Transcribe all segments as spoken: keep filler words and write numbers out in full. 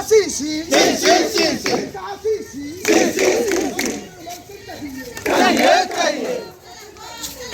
Sisi. Sisi, sisi. Sisi. Sisi, sisi. Chahiye, chahiye.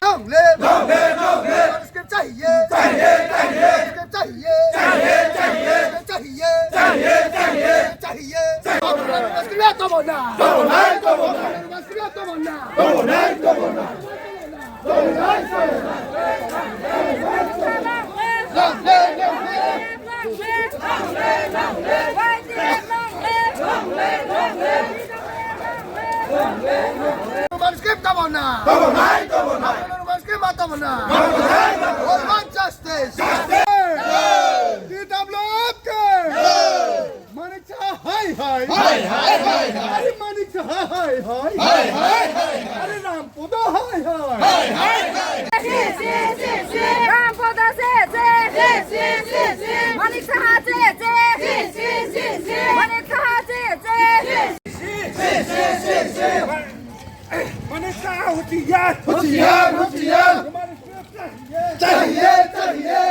Long live. Long live, long live. Chahiye. Chahiye, chahiye. Chahiye, chahiye. Chahiye, chahiye. Chahiye, chahiye. Tamanna. Tamanna. Tamanna. Tamanna. Roman script tamanna. Tamanna, tamanna. Roman script ma tamanna. Tamanna, tamanna. We want justice. Justice. T W F ke. Manik Saha hai hai. Hai hai hai hai. Manik Saha hai hai. Hai hai hai hai. Are Ram Poda hai hai. Hai hai hai. Ram Poda je je. Manik Saha je je. Manik Saha je je. Manik Saha hutiyar. Hutiyar, hutiyar. Chahiye, chahiye.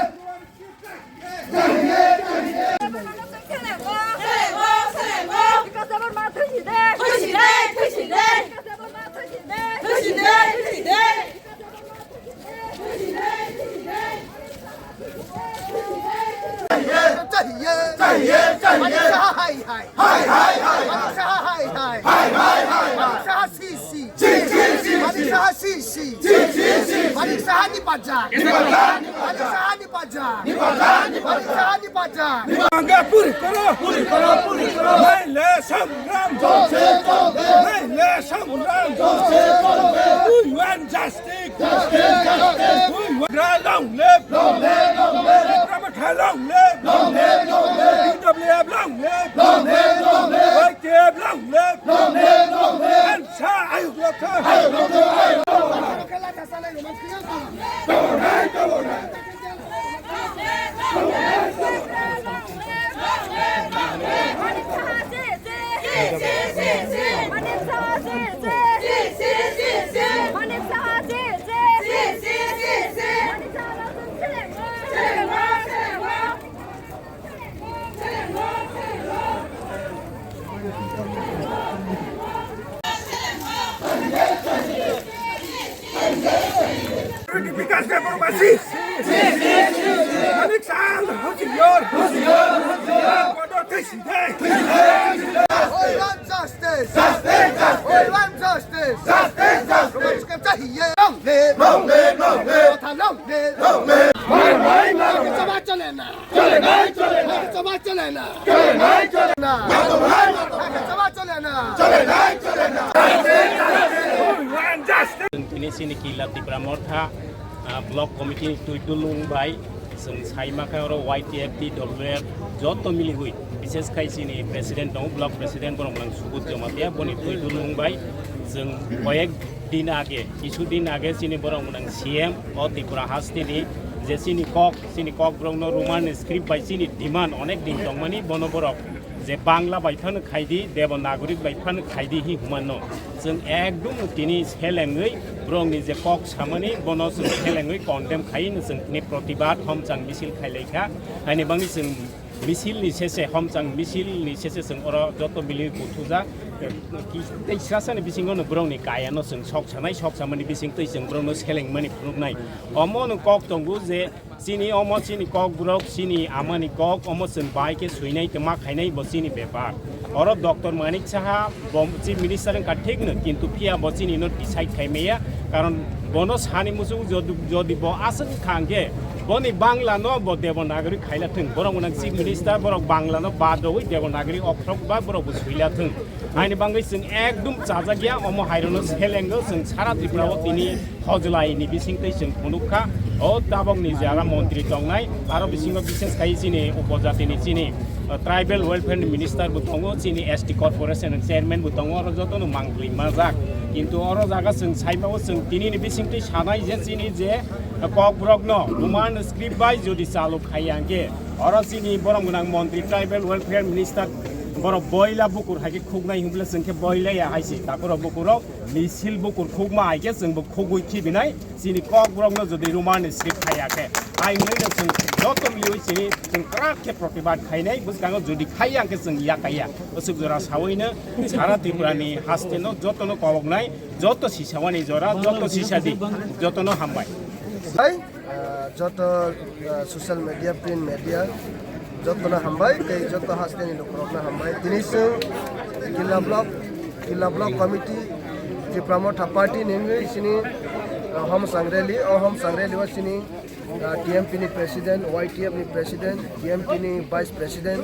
Chahiye, chahiye, chahiye. Manik Saha hai hai. Hai hai hai. Manik Saha hai hai. Hai hai hai. Manik Saha si si. Si si si si. Manik Saha si si. Manik Saha ni paja. Ni paja. Manik Saha ni paja. Ni paja. Ni paja. Manik Saha ni paja. Ni paja. Manga puri koro. Puri koro. Puri koro. Naile sangram. Jose jose. Naile sangram. Jose jose. We want justice. Justice, justice. We want long live. Long live, long live. Tiprasa long live. Long live, long live. T W F long live. Long live, long live. Y T F long live. Long live, long live. Manik Saha ayuk lokha. Ayuk lokha, ayuk lokha. Bikas Debbarma si. Manik Saha, hutiyar. Kodo tisi de. We want justice. Justice, justice. We want justice. Justice, justice. Roman script chahiye. Long live. Long live, long live. Long live. Long live. Chale na, chale na. Chale na, chale na. Chale na, chale na. Chale na, chale na. Chale na, chale na. Chale na, chale na. Chale na, chale na. Chwng tini chini Kila Tipra Motha, ah, Block Committee ni twidulung bai chwng saima khe oro Y T F T W F joto miliwi, bishes khai chini President tongo, Block President borok nang Subudh Jamatia, boni twidulung bai chwng koyek din age, kisu din age chini borok nang C M o Tripura hasteni je chini kok, chini kok borokno Roman script bai chini demand onek din tongmani, bono borok je Bangla bai phano khaidi, Devanagari bai phano khaidi hi humano. Chwng ekdum tini selengwi borokni je kok samani bono chwng selengwi condemn khai no chwng tini protibad homchang misil khai lai kha. Haini bangwi chwng misil ni sese, homchang misil ni sese chwng oro joto bili buthujak. Ki-, tei sasani bisingo no borokni kaya no chwng sok sanai, sok samani bising twi chwng borokno selengmani phunuknai. Omo no kok tongo je chini omo chini kok borok, chini amani kok, omo chwng bai khe swinai tongma khainai bo chini bepar. Oro Doctor Manik Saha bo Chief Minister wngkha thik no, kintu phiya bo chini no decide khai maya, karon bono sani muchung jodi, jodi bo aswk kha hwnkhe boni Bangla no bo Devanagari khaila thung, borok gwnang Chief Minister borok Bangla no bad rwui Devanagari okhrok ba borok bo swila thung. Haini bangwi chwng ekdum chajak ya, omo hairokno selengo chwng sara Tripura o tini hojlai ni bisingtwi chwng phunuk kha. O tabok ni jara montri tongnai, aro bisingo bishes khai chini upojati ni chini, uh, tribal welfare ni minister bo tongo, chini S T corporation ni chairman bo tongo, oro joto no mangpli majak. Kintu oro jaga chwng saimao chwng tini ni bisingtwi sanai je chini je, uh, kokborok no Roman script bai jodi chalu khai ya hwnkhe oro chini borom gwnang montri tribal welfare minister Borok boila bukur hai khe khuknai hwnbwle chwng khe boilaya hai se. Takhorok bukurok misil bukur khukma hai khe chwngbo khugwi khibinai. Chini kokborokno jodi Roman script khaiya khe, hai wngwi no chwng joto miliwi chini chwng kwrak khe protibad khainai. Bwskango jodi khaiya hwnkhe chwng yakaiya. Aswk jora sawino sara Tripurani hasteno jotono koboknai, joto sisawani jora, joto sisadi, jotono hambai. Hai, ah, joto, ah, social media, print media, jotono hambai, tei joto hasteni lukurokno hambai. Tini chwng Killa Block, Killa Block Committee, Tipra Motha Party ni wngwi chini, ah, Homsang Rally, o Homsang Rally o chini, ah, T M P ni President, Y T F ni President, T M P ni Vice President,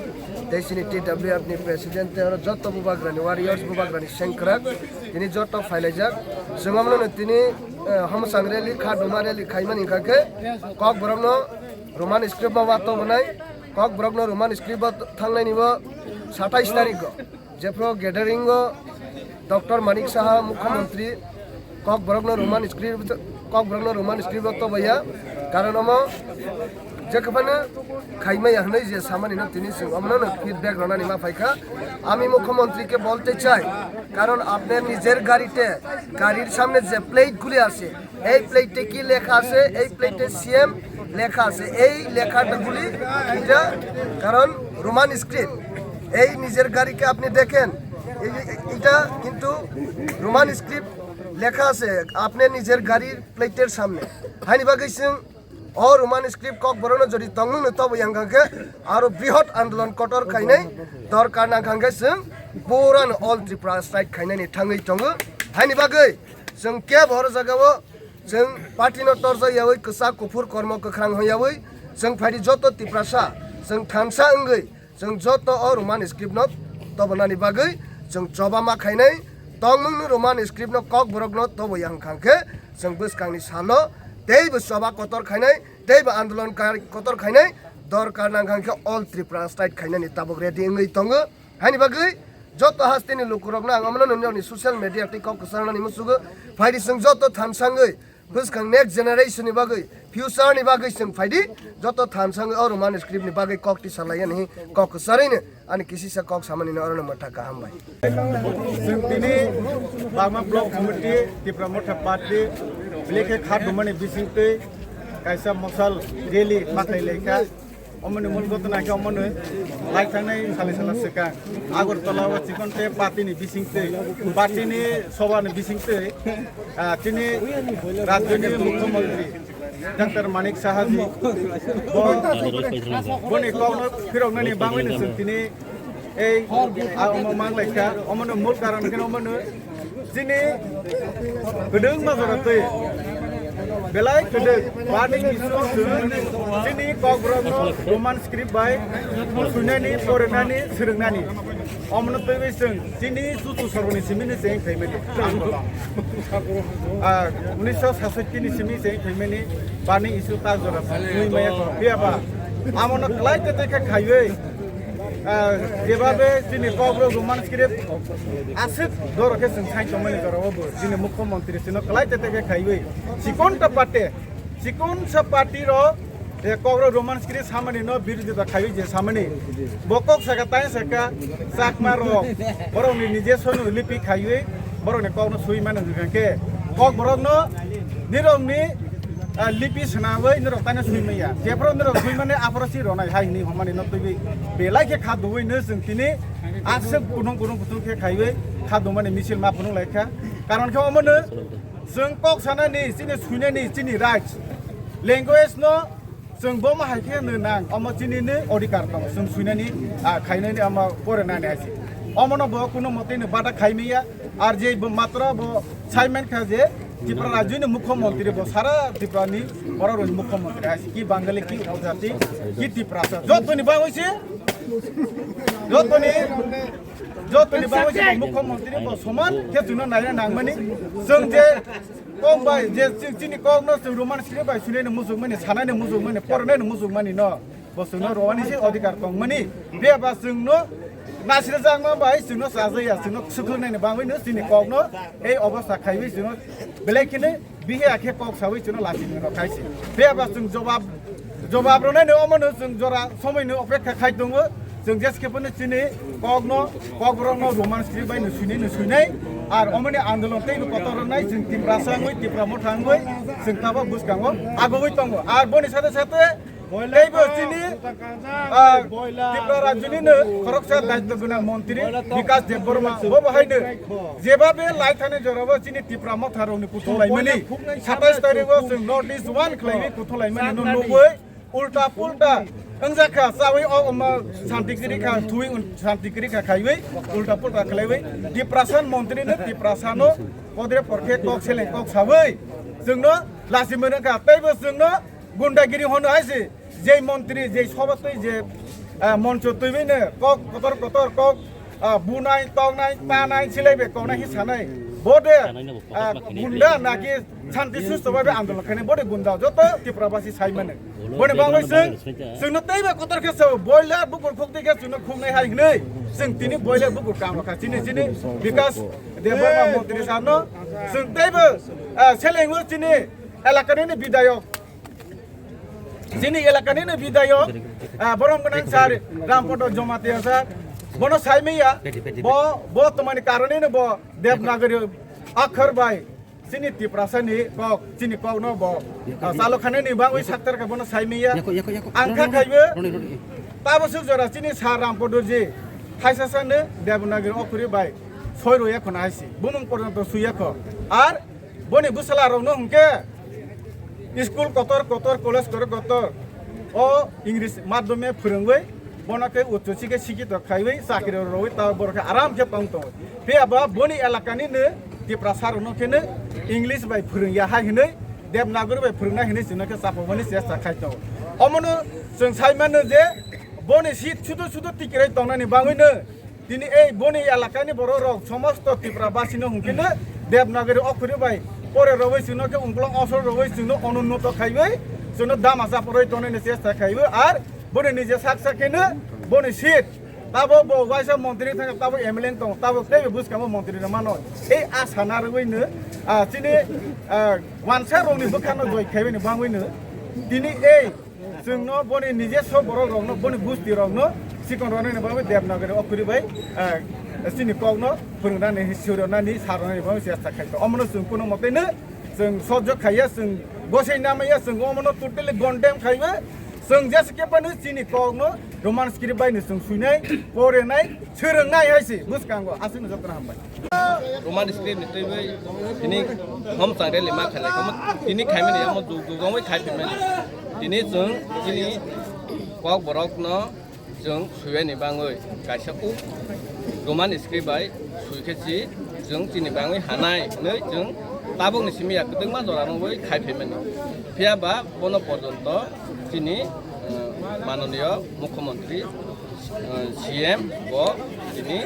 tei chini T W F ni President, tei oro joto bubagrani, Warriors bubagrani sengkrak, tini joto phailaijak. Chwng omono tini, eh, Homsang Rally, Khaduma Rally khaimani hwnkha khe, kokborokno Roman script o watobonai, kokborokno Roman script o thangnaini bo satais tarikh o. Jephru gathering o Doctor Manik Saha Mukhyamantri kokborokno Roman script, kokborokno Roman script o tobaiya, karon omo jekphano khaimaya hwnwi je samani no tini chwng omono no feedback ronani ma phaikha. আমি মুখ্যমন্ত্রীকে বলতে চাই, কারণ আপনার নিজের গাড়িতে, গাড়ির সামনে যে প্লেটগুলি আছে, এই প্লেটে কি লেখা আছে? এই প্লেটে সিএম লেখা আছে। এই লেখাগুলি এটা কারণ রোমান স্ক্রিপ্ট। এই নিজের গাড়িকে আপনি দেখেন, এই, এটা কিন্তু রোমান স্ক্রিপ্ট লেখা আছে আপনার নিজের গাড়ির প্লেটের সামনে। Haini bagwi chwng o Roman script kokborokno jodi tongmungno tobwi wngkha khe aro brihot andolon kotor khainai dorkar nangkha khe chwng purano all Tripura strike khainani thangwi tongo. Haini bagwi chwng kebo oro jagao chwng party no torjak yawi kwchak kuphur kormo kwkhrang hwn yawi chwng phaidi joto Tiprasa chwng thansa wngwi chwng joto o Roman script no tobonani bagwi chwng choba ma khainai. Tongmungni Roman script no kokborok no tobwi wngkha khe chwng bwskangni salo teibo choba kotor khainai teibo andolon kar-, kotor khainai dorkar nangkha khe all Tripura strike khainani tabuk ready wngwi tongo. Haini bagwi joto hasteni lukurokno ang omono nini social media tei kok kwcharnani musugo. Phaidi chwng joto thansangwi bwskang next generation ni bagwi, future ni bagwi chwng phaidi joto thansangwi o Roman script ni bagwi kok tisa laiyani kok kwcharwino ani kisisa kok samani no orono mwthaka hambai. Chwng tini Bagma Block Committee, Tipra Motha Party, belai khe kha dumani bisingtwi kaisa mosal rally ma khlai laikha. Omoni mul gotona khe omono lai thangnai sali sala swkang Agartala o chikon tei party ni bisingtwi, party ni soba ni bisingtwi, ah, chini rajyoni mukhyamantri Doctor Manik Saha ji bo, boni kokno phiroknani bagwi no chwng tini ei, ah, omo mang laikha, omono mul karon khe omono chini kwdwngma jora twi belai kwdwk party ni issue o chwng chini kokborokno Roman script bai swinani, porinani, swrwngnani. Omono twiwi chwng chini chuchu soroni simini cheng phaimani. Ah, unisho sasotti ni simi cheng phaimani party ni issue ta jora twi maya ko. Phiya ba amono kwlai tete khe khaiwi, ah, jebabe chini kokborok Roman script aswk doro khe chwng sai tongmani jora o bo chini mukhyamantri chwngno kwlai tete khe khaiwi chikon ta party, chikon sa party ro je kokborok Roman script samani no birodita khaiwi je samani bo kok saka tai saka Chakma rok borokni nije sono lipi khaiwi borokni kokno sui mano hwnkha khe kokborokno nirokni, ah, lipi swnamwi norok taino sui maya. Jephru norok sui mani aphuru si ronai hai hwnwi hwnmani no twiwi belai khe kha duwi no chwng tini aswk kunung kunung kutung khe khaiwi kha dumani misil ma phunuk lai kha. Karon khe omono chwng kok sanani, chini suinani, chini rights, language no chwng bo ma hai khe no nang, omo chini ni odhikar tongo, chwng suinani, ah, khainani, omo porinani hai se. Omono bo kuno mote no bata khai maya. Ar je bo matra bo sai man kha je Tripura rajyoni mukhyamantri bo sara Tripura ni borok rokni mukhyamantri hai se, ki Bangali, ki Upojati, ki Tiprasa, jotoni bagwi se, jotoni, jotoni bagwi se bo mukhyamantri bo soman khe chwngno naina nangmani. Chwng je kok bai je chini kokno chwng Roman script bai suinani muchungmani, sanani muchungmani, porinani muchungmani no. Bo chwngno rwani se odhikar tongmani. Phiya ba chwngno nasirjakma bai chwngno chajaya, chwngno swkhlwngnani bagwino chini kokno ei obostha khaiwi chwngno belai kheno bihiya khe kok sawi chwngno lachini rw khai se. Phiya ba chwng jobab, jobab rwnani omono chwng jora somoino opekha khai tongo. Chwng jeskhe phano chini kokno, kokborokno Roman script bai no swinai no swinai. Ar omoni andolon tei no kotor rwnai chwng Tiprasa wngwi, Tipra Motha wngwi chwng tabok bwskango agogwi tongo. Ar boni sate sate teibo chini, ah, Tripura rajyoni no khoroksa daityo gwnang montri Bikas Debbarma bo bo haino jeba be lai thani jorabo chini Tipra Motha rokni kuthum laimani satais tarikh o chwng North East one khlaiwi kuthum laimani no nugwi ulta pulta wngjakha, chawi o, um, santi kwrwi kha, thuwi un-, santi kwrwi kha khaiwi, ulta pulta khlaiwi, Tiprasa montri no, Tiprasa no, kodre porkhe kok seleng kok sawi, chwngno lachi mwnwkha, teibo chwngno gundagiri hono hai se, jei montri, jei soba twi je, ah, moncho twiwi no, kok kotor kotor kok, ah, bunai, tongnai, tanai, silai be kongnai hi sanai, bode, ah, gunda naki Santi susto babe andolon khainai bode gunda joto Tripura basi sai mane. Boni bagwi chwng, chwngno teibo kotor khe sao, boiler bukur khukti khe chwngno khuknai hai hwnwi. Chwng tini boiler bukur kam rokha chini, chini Bikas Debbarma montri sarno. Chwng teibo, ah, selengo chini elakani ni bidayok. Chini elakani ni bidayok, ah, borom gwnang sir, Rampodo Jomatia sir. Bono sai maya, bo, bo tomani karone no bo Devnagari akhar bai. Chini Tiprasa ni kok, chini kok no bo, ah, chalo khane ni bagwi saktar ka bono sai maya. Yako, yako, yako. Ang kha khaibo, tabo suk jora chini sir Rampodo ji, thaisa sa no Devnagari okhuri bai, soi roya khona haisi, bumung porjonto suya kho. Ar boni bwsala rok no hwnkhe, school kotor kotor, college kotor kotor, o English madhyome phwrwngwi, bono khe uchu sikhe sikito khaiwi chakri rwwi ta borok khe aram khe tong tongo. Phiya ba boni elakani no Tiprasa rokno khe no English bai phwrwngya hai hwnwi Devnagari bai phwrwngnai hwnwi chwngno khe chapokmani chesta khai tongo. Omono chwng sai mano je boni seat sudu sudu tikirwi tongnani bagwi no tini ei boni elakani borok rok somosto Tripura basino hwnkhe no Devnagari okhuri bai pore rwwi chwngno khe ungkulok osor rwwi chwngno onunnoto khaiwi chwngno dama chaporwi tongnani chesta khaiwi ar boni nije sak sak khe no boni seat tabo bo waisa montri thang tabo M L A tong tabo teibo bwskango montri rw mano ei asa narwgwi no, ah, chini, ah, wansa rokni bwkhano joi khaibani bagwi no tini ei chwngno boni nijeso borok rokno boni gusti rokno sikon rwnani bagwi Devnagari okhuri bai, ah, chini kokno phwrwngnani, swironani, sarwnani bagwi chesta khaikha. Omono chwng kuno moteno chwng sojjo khaiya, chwng gosei namaiya, chwng omono totally condemn khaiwi chwng jesa khe phano chini kokno Roman script bai no chwng swinai, porenai, swrwngnai hai se bwskango. Aswkno jotono hambai. Roman script ni twiwi tini hom chang rally ma khailai kha, tini khaimani amo jug jug wngwi khai phaimani. Tini chwng chini kokborokno chwng swiwani bangwi kaisa o Roman script bai swi khe si chwng chini bangwi hanai hwnwi chwng tabukni simi ya kwbangma jora rwwi khai phaimani. Phiya ba bono porjonto chini, eh, manoniyo mukhyamantri, eh, C M bo tini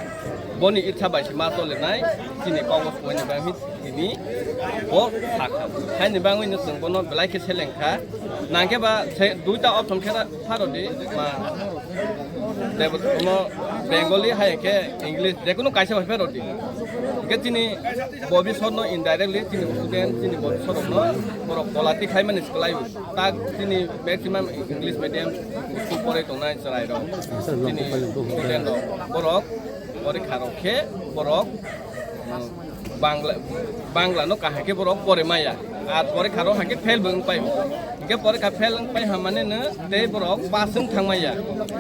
boni itha bai se ma tolinai chini kok bo suwani bagwi tini bo sakha. Haini bagwi no chwng bono belai khe seleng kha. Nangkhe ba se duita option khe pharo di ma tebo no Bengali hai khe English je kunu kaisa bai pharo di. Hingkhe chini bobisot no indirectly chini student chini bobisot no borok polati khai mani swlai. Tak chini maximum English medium school porai tongnai chwrai rok. Chini student rok borok porikha rok khe borok, um, Bangla, Bangla no kaham khe borok pore maya. Ar porikha rok hakhe fail bo wng pai. Hingkhe porikha fail wng pai hamani no tei borok pass wng thang maya.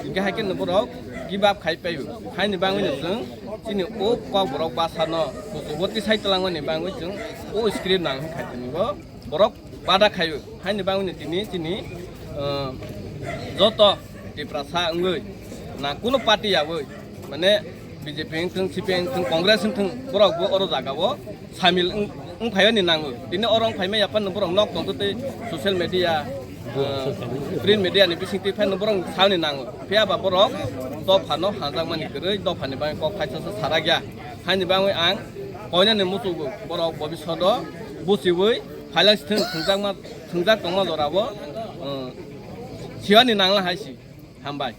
Hingkhe hakhe no borok give up khai pai. Haini bangwi no chwng chini o kok borok basa no kuchugo tisai twlangmani bangwi chwng o script nang khai tini bo. Borok bada khaio, haini bagwino tini, chini, uh, joto Tiprasa wngwi, na kunu party yawi, mane B J P wngthung, C P I M wngthung, Congress wngthung, borok bo oro jagao samil wng, wngphaio ni nango. Tini oro wngphaima yaphano borok nok tongtwtwi social media, uh, print media ni bisingtwi phano borok sauni nango. Phiya ba borok dophano hamjakmani kwrwi, dophani bagwi kok phaisa sa sarakya. Haini bagwi ang koinani muchugo borok bobishodo buchiwi phailai thung thungjakma, thungjak tongma jorao, uh, siyani nangla hai si. Hambai.